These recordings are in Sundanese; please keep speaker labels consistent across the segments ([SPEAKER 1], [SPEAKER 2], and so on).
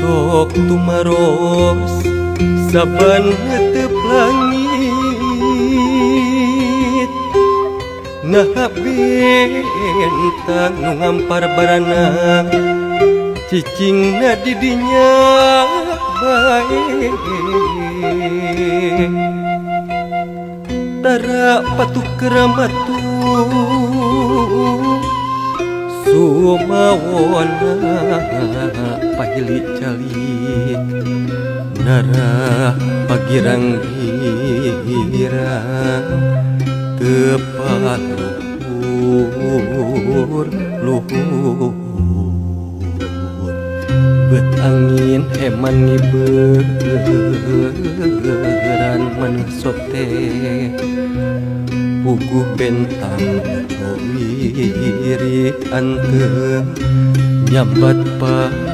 [SPEAKER 1] Sok tumaros saban netep langit. Nah bintang nu ngampar baranang cicingna di dinya bae. Tara patuh keramatu sumawona pahili calik narah pagirang-girang tepat luhur luhur. Bet angin eman ngiberan maneh sote puguh bentang wirid anteng nyambat pangeran.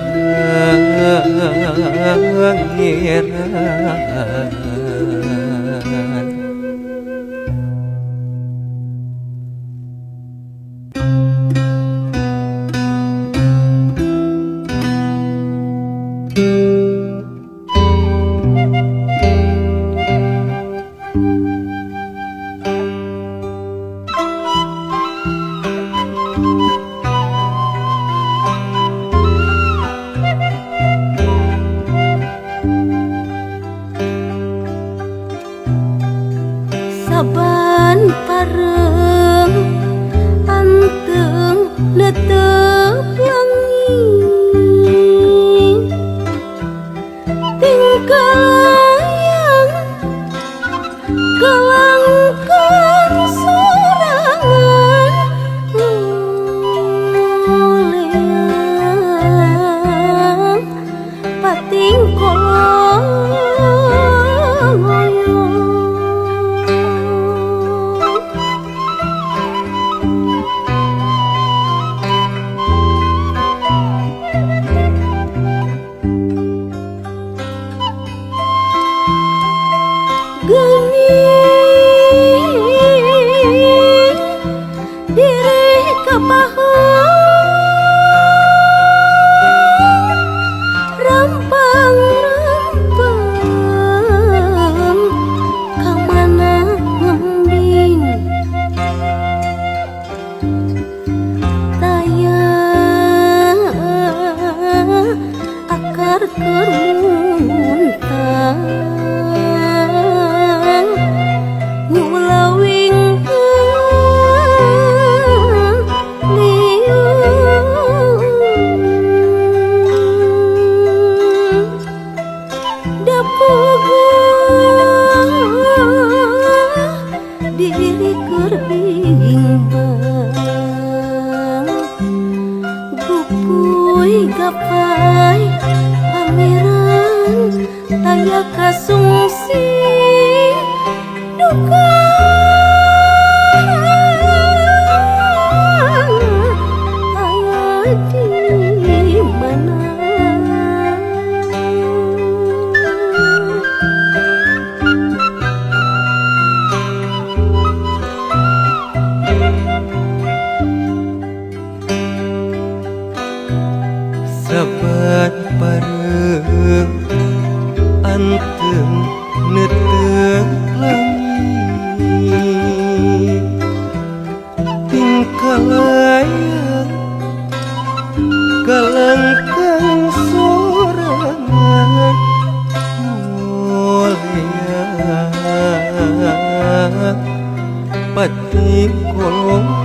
[SPEAKER 2] Saban pareng anteng netep langit tingkalayang kalangkang sorangan ngoleang pating koloyo. Geuning diri kapaheung rampang-rampang ka mana ngembing taya akar keur muntang ngulawing liung dapuguh diri keur bimbang gupuy gapai pangeran taya kasungsi duka aya di mana.
[SPEAKER 1] Saban pareng anteng netep langit tingkalayang kalangkang sorangan ngoleang pating koloyo.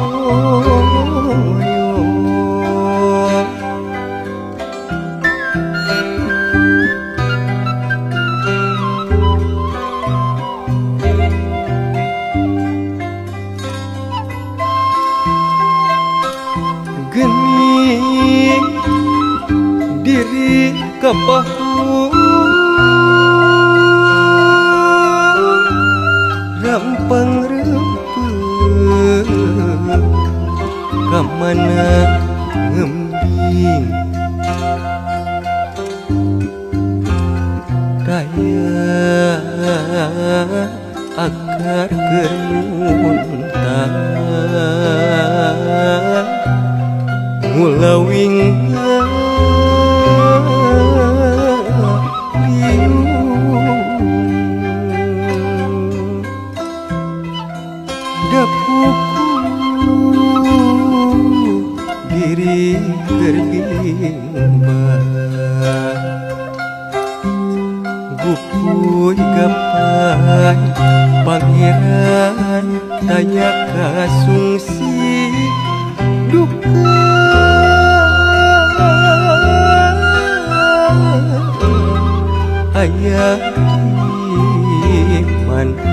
[SPEAKER 1] Gening diri kapahu rampang rempeng ka mana ngembing taya akar keur muntang ngulawing Aya kasungsi duka aya di mana.